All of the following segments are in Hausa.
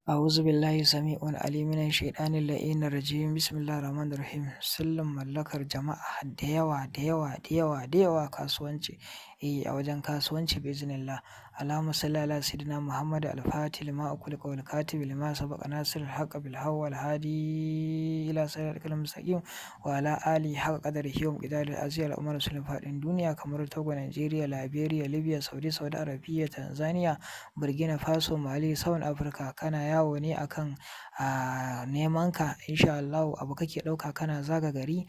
A'udhu billahi sami'un alim minash shaitanir la'inir rajim. Bismillahir rahmanir rahim. Sirrin mallakar jama'a da yawa, da yawa, da yawa, da yawa, kasuwanci. Eh, a wajen kasuwanci, biiznillah. Allahumma salli ala sayyidina Muhammad al-Fatih lima ughliqa wal khatib lima sabaqa nasiril haqq bil haqq wal hadi ila siratikal mustaqim wa ala alihi haqqa qadrihi wa miqdaril azim. Al'ummar musulmi faɗin duniya kamar Togo, Nigeria, Liberia, Libya, Saudi, Saudi Arabia, Tanzania, Burkina Faso, Mali, South Africa. Kana yawo ne akan neman ka, insha Allahu. Abu kake ɗauka kana zaga gari,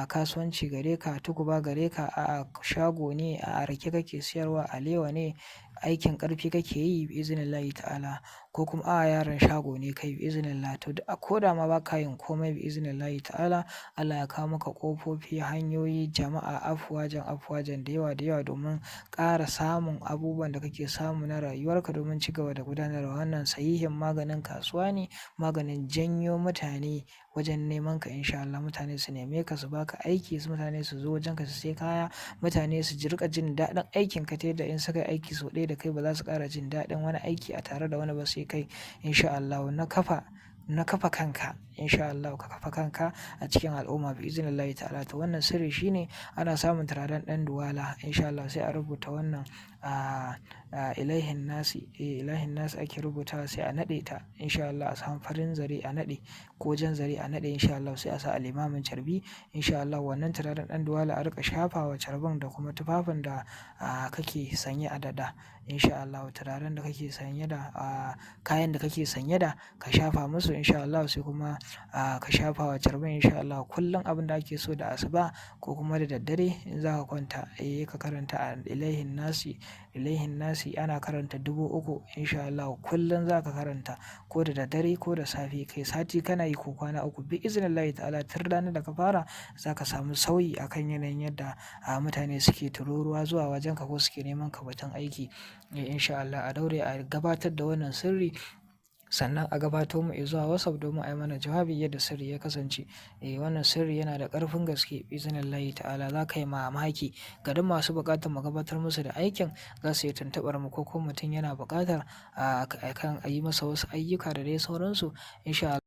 kasuwanci gare ka, tukuba gare ka, a shago ne, a rake kake siyarwa, alewa ne, aikin ƙarfi kake yi, biiznillahi ta'ala, ko kuma a'a, yaron shago ne kai, biiznillah. To, ko da ma ba ka yin komai, biiznillahi ta'ala, Allah ya kawo maka ƙofofi, hanyoyi, jama'a afwajan afwajan, da yawa da yawa, domin ƙara samun abubuwan da kake samu na rayuwarka, domin ci gaba da gudanarwa. Wannan sahihin maganin kasuwa ne, maganin janyo mutane wajen neman ka, insha Allah. Mutane su neme ka su baka aiki, su mutane su zo wajenka su sai kaya, mutane su riƙa jin daɗin aikin ka, ta yadda in suka yi aiki sau ɗaya da kai, ba za su ƙara jin daɗin wani aiki a tare da wani ba sai kai, insha Allahu. Na kafa kanka, insha Allahu, ka kafa kanka a cikin al'umma, biiznillahi ta'ala. To, wannan sirri shine ana samun turaren ɗan duwala, insha Allah. Sai a rubuta wannan ilaihin nasi, eh, ilahin nasi ake rubutawa, sai a naɗe ta, insha Allah. A samu farin zare a naɗe, ko jan zare a naɗe, insha Allah. Sai a sa a limamin carbi, insha Allah. Wannan turaren ɗan duwala a riƙa shafawa carbin da kuma tufafin da kake sanye a dada, insha Allah. Turaren da kake sanye da, kayan da kake sanye da, ka shafa musu, insha Allah. Sai kuma ka shafa wa carbin, insha Allah. Kullum abin da ake so, da asuba ko kuma da daddare in za ka kwanta, eh, ka karanta ilaihin nasi. Ilaihin nasi ana karanta 3000, insha Allah. Kullum za ka karanta, ko da daddare ko da safe, kai sati kana yi ko kwana 3, biiznillahi ta'ala, tun ranar da ka fara za ka samu sauyi a kan yanayin yadda mutane suke tururuwa zuwa wajenka ko suke neman ka batun aiki. Eh, insha Allah, a daure a gabatar da wannan sirri, sannan a gabato mu izuwa WhatsApp domin a yi mana jawabi yadda sirri ya kasance. Eh, wannan sirri yana da ƙarfin gaske, biiznillahi ta'ala. Za ka yi mamaki. Ga duk masu buƙatar mu gabatar musu da aikin, za su iya tuntuɓar mu, ko mutum yana buƙatar kan a yi masa wasu ayyuka da dai sauransu, insha Allah.